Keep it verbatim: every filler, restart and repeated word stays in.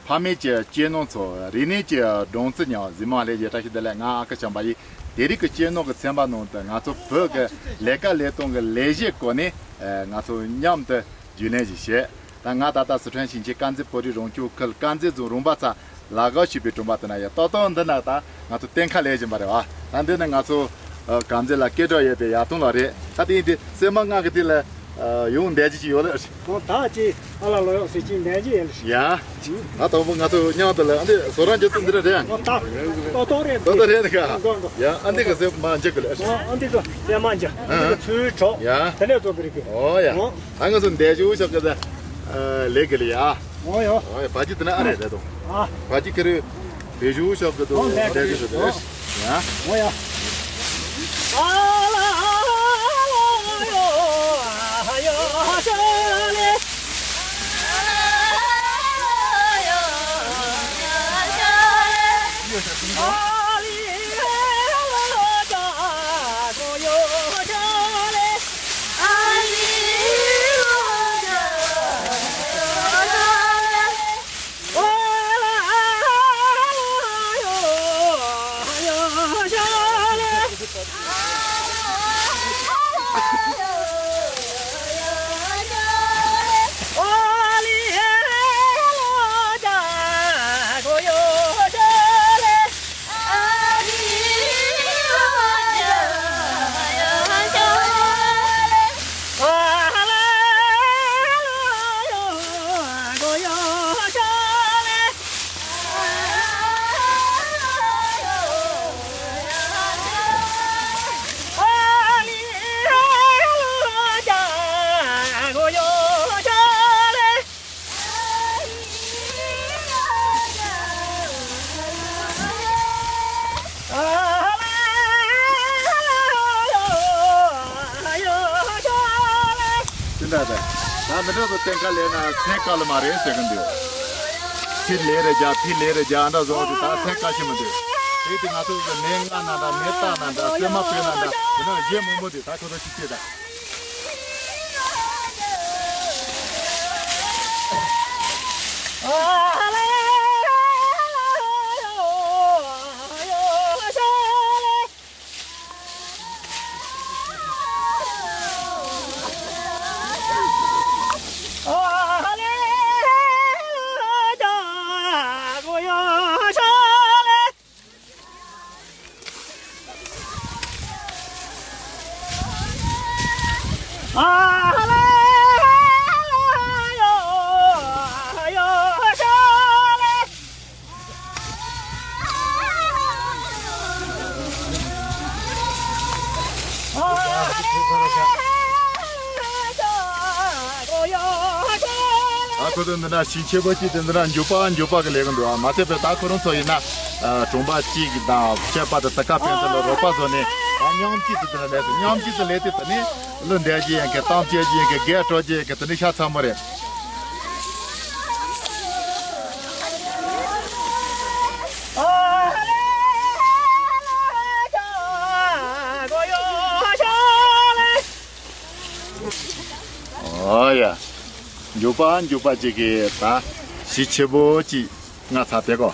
ཕ་མེས་ཀྱི་གཅེས་ནོར་ཚོ། རིག་གནས་ཀྱི་སྦྲང་རྩི་ཉག་གཟིགས་མོ་ལྷན་རྒྱས་བཀྲ་ཤིས་བདེ་ལེགས། ང་ཨ་ཁུ་བྱམས་པ་ཡིན། དེ་རིང་གི་གཅེས་ནོར་གྱི་ཚན་པ་ནང་དུ་ང་ཚོ་བོད་ཀྱི་ལས་ཀ་ལས་སྟངས་ཀྱི་ལས་གཞིའི་སྐོར་ནས་ང་ཚོ་མཉམ་དུ་རྒྱུས་ལོན་ཞིག་བྱེད། ད་ང་ད་ལྟ་སི་ཁྲོན་ཞིང་ཆེན་དཀར་མཛེས་བོད་རིགས་རང་སྐྱོང་ཁུལ་དཀར་མཛེས་རྫོང་རོང་པ་ཚ་ལ་ག་ཞུས་པའི་གྲོང་པ་དེ་ན་ཡོད། ཏོག་ཏོག་འདི་ན་ད་ང་ཚོ་གཏན་ཁ་ལས་བཞིན་པ་རེད་བ། ད་འདི་ནི་ང་ཚོ་དཀར་མཛེས་ལ་སྐད་གྲགས་ཡོད་པའི་ཡར་ཐོང་ལགས་རེད། ད་དེ་ཡིན་དུས་སྲན་མ་ལྔ་གི་དེ་ལ་ཡོང་བསྡད་ཀྱི་ཅིག་ཡོད་ལ། ཨོ་ད་ཅི་ཨ་ལ་ལོ་ཡོག་ཟེར་ཅིག་འདས་ཀྱི་ཡོད་ལ། ཡ། ད་དང་པོ་ང་ཚོ་མཉམ་དུ་ལ་ཨ་འདི་བཟོ་རང་རྒྱུ་ཚོ་འདི་ར་རེད། ཨོ་ད་ཏོག་ཏོག་རེད། ཏོག་ཏོག་རེད་ག་འགྲོ་འགྲོ། ཡ། ཨ་འདི་ག་སྲན་མ་འཇིག་གི་ལ། ཨོ་ཨ་འདི་ག་སྲན་མ་འཇིག་ཨ་འདི་ག་ཚུལ་གྲོགས། ཡ། དེ་ནས་བཟོ་འདི་རིག་གི། ཨོ་ཡ། ཨོ་ད་ང་ཚོ་འདས་ཞུ་ཤོག་གི་ད་ལས་གི་ལ་ཡ། ཨོ་ཡ། ཨོ་ཡ། བ་ཅི་དེ་ན་ཨ་རེད་རེད་དོ། ཨ་བ་ཅི་ཁི་རུ་འདས་ཞུ་ཤོག་གི་དོ། ཨོ་འདས་ཞུ་ཤོག་གི་དོ། ཡ། ཨོ་ཡ། དེ་འདྲ་རེད། ད་འདི་འདྲ་ཚོ་གཏན་ཁ་ལས་ན་ཚན་དཀའ་ལ་མ་རེད་ཟེར་གི་འདུག་ཕི་ལས་རེ་རྒྱག་ཕི་ལས་རེ་རྒྱག་འདྲ་བཟོ་དེ་ད་ཚན་དཀའ་ཞིག་མི་འདུག་དེ་དེ་ང་ཚོ་གི་མེ་ལྔ་ན་འདྲ་མེ་སྟག་ན་འདྲ་སྲན་མ་བོད་ན་འདྲ་དེ་ན་གཞས་མང་པོ་དེ་ད་ཁོ་ཚོ་ཤི་སྐྱེས་ད། ཨ་ཁོ་ཚོ་འདི་ན་ཞིང་ཆེན་པོ་གཅིག་དེ་འདི་ན་མགྱོགས་པ་མགྱོགས་པ་གི་ལས་ཀ་འདུག་ཨ་མ་ཚད་པའི་ད་ཁོ་རང་ཚོ་ཡིན་ན་གྲོང་པ་གཅིག་དང་བཤད་པ་དང་ད་ཀ་ཕན་ཚུན་ལ་རོགས་པ་བཟོ་ནས་ད་མཉམ་གཅིག་ཏུ་དེ་ན་ལས་སུ་མཉམ་གཅིག་ཏུ་ལས་དེ་དེ་ནི་བློ་འདས་ཀྱི་ཡན་གི་གཏམ་བཅད་ཀྱི་ཡན་གི་རྒས་སྤྲོ་ཀྱི་ཡན་གི་དེ་ནི་ཤ་ཚ་མོ་རེད། ཨོ་ཡ། མགྱོགས་པ་མགྱོགས་པ་ཅིག་གིས་ད་གཞི་ཆེ་པོ་ཅིག་ང་ཚ་དེ་གོ།